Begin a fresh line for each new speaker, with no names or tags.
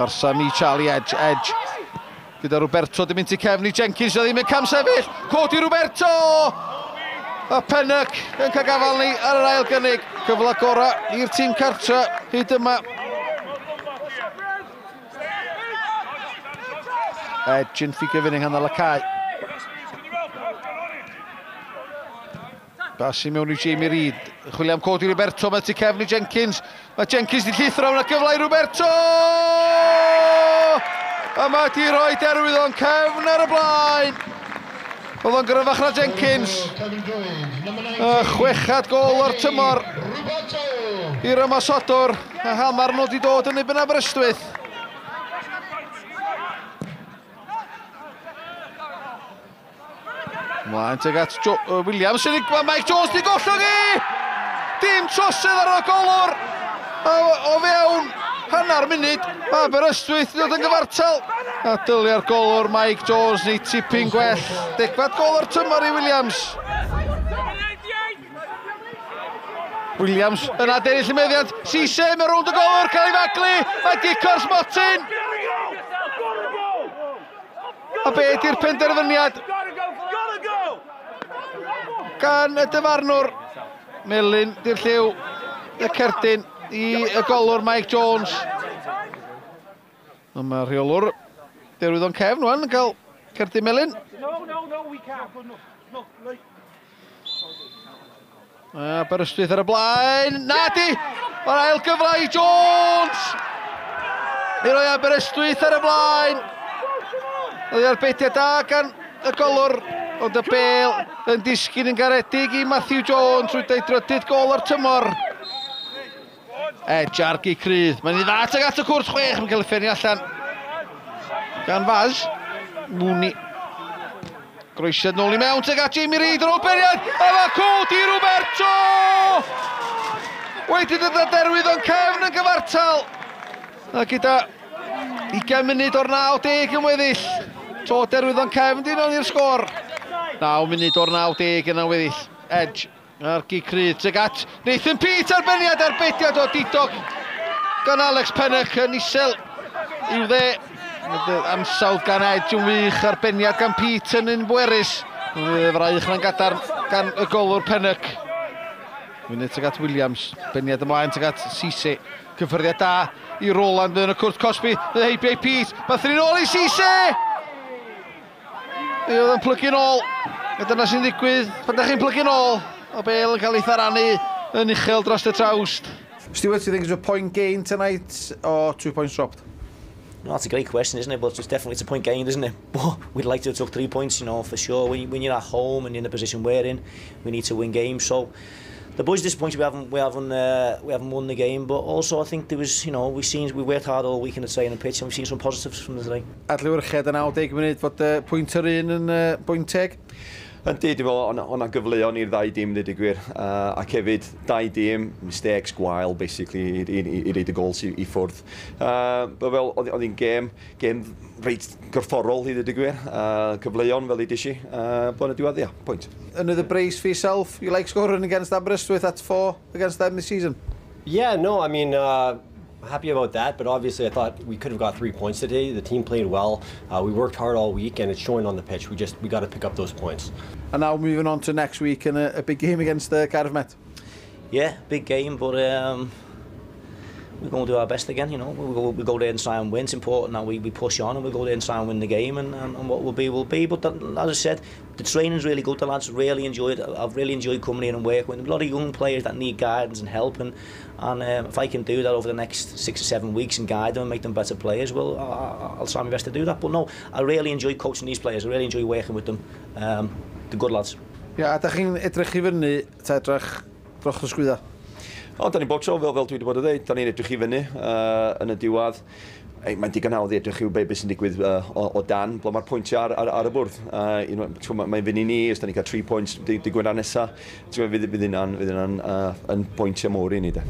Arsam i Charlie Edge, Edge. Gyda Roberto di mynd i cefn i Jenkins, o ddim yn camsefyll. Codi Roberto! A Pennock yn cael gafael ni ar yr ail gynnig. Cyfle gorau i'r tîm cartra hyd yma. Edge yn ffigur fyny nghanol y cae. Bas i mewn i Jamie Reid. Chwilio am Cody Roberto, mae tu cefn i Jenkins. Mae Jenkins di llithro, yna gyfle i Roberto! A mae di roi Derwyddon cefn ar y blaen. Oedd o'n gryfach na Jenkins. Y chwechad gol o'r tymor i'r ymosodwr. A hanner nhw wedi dod yn erbyn Aberystwyth. Mlaen tuag at Williams, sy'n mae Mike Jones di gollwng i! Dim trosedd ar y golwr! O fewn hanner munud, mae Aberystwyth wedi dod yn gyfartal. A dylia'r golwr Mike Jones ni tipyn gwell. Degfad gol o'r tymor i Williams. Williams yn adennill y meddiant. Cisse mewn rownd y golwr, cael ei faglu. Mae gic o'r smotyn. A be ydy'r penderfyniad gan y dyfarnwr? Melyn di'r lliw y cerdyn i y golwr Mike Jones. Ond mae'r rheolwr Derwyddon cefn wan yn cael cerdyn melyn. Aberystwyth ar y blaen. Na di! Mae'r ail gyfle i Jones! I roi Aberystwyth ar y blaen. Oedd arbediad da gan y golwr, ond y bel yn disgyn yn garedig i Matthew Jones trwy deud drydydd gol o'r tymor. Edge ar gic rydd. Mae'n dda tuag at y cwrt 6, mae'n cael ei ffenio allan gan Faz. Mooney. Groesiad nôl i mewn tuag at Jamie Reid yn ôl beniad, a mae Cody Roberto! Wedi dod â Derwyddon cefn yn gyfartal. A gyda 20 munud o'r 90 yn weddill. To Derwyddon cefn di mewn i'r sgôr. 9 munud o'r 90 yn weddill. Edge a'r gic rydd tuag at Nathan Peate, arbeniad, arbediad o didog gan Alex Pennock yn isel i'w dde. Ansawdd gan Edge yn wych, arbeniad gan Peate yn un bwerus. Fraich na'n gadarn gan y golwr Pennock. Fyny tuag at Williams, beniad ymlaen tuag at Cisse. Cyffyrddiad da i Roland yn y cwrt cosbi, heibio i Peate, mae thrin ôl i Cisse! Mi oedd yn plygu'n ôl, a dyna sy'n digwydd pan da chi'n plygu'n ôl. O bel yn cael ei tharanu yn uchel dros y trawst. Stuart, do you think it's a point gain tonight or 2 points dropped?
No, that's a great question, isn't it? But it's definitely a point gained, isn't it? But we'd like to have took 3 points, you know, for sure. When you're at home and in the position we're in, we need to win games. So the boys are disappointed we haven't won the game, but also I think there was, you know, we worked hard all week in the training pitch and we've seen some positives from the today.
Adlewyrchiad yn 90 munud fod pwynt yr un yn bwynt teg.
Yndi, dwi'n meddwl, o'na gyfleon i'r ddau dîm, dweud y gwir, ac hefyd dau dîm, mistakes gwael, basically, i reid y gols i ffwrdd. But fel, oedd hi'n gêm reit gorfforol, i ddweud y gwir, cyfleon fel i disi, bod yn y diwedd, ia, pwynt.
Another brace for yourself, you like scoring against Aberystwyth at 4 against them this season?
Yeah, no, I mean, happy about that, but obviously I thought we could have got 3 points today. The team played well. We worked hard all week, and it's showing on the pitch. We got to pick up those points.
And now moving on to next week and a big game against the Cardiff Met.
Yeah, big game, but we're going to do our best again. You know, we'll go there and try and win. It's important that we push on and we go there and try and win the game, and what will be will be. But that, as I said, the training's really good. The lads really enjoyed it. I've really enjoyed coming here and working with a lot of young players that need guidance and help, and if I can do that over the next 6 or 7 weeks and guide them and make them better players, well, I'll try my best to do that. But no, I really enjoy coaching these players. I really enjoy working with them. The good lads.
Yeah, a da chi'n edrych i fyny, ta edrych dros y sgwydda?
O, da ni bob tro, fel dwi wedi bod yn dweud, da ni'n edrych i fyny yn y diwedd. Mae'n digon hawdd i edrych i'w be sy'n digwydd o dan, ble mae'r pwyntiau ar y bwrdd. Mae'n fyny ni, os da ni'n cael 3 points digwydd ar nesaf, fydd hynna'n yn pwyntiau mowr i ni, de.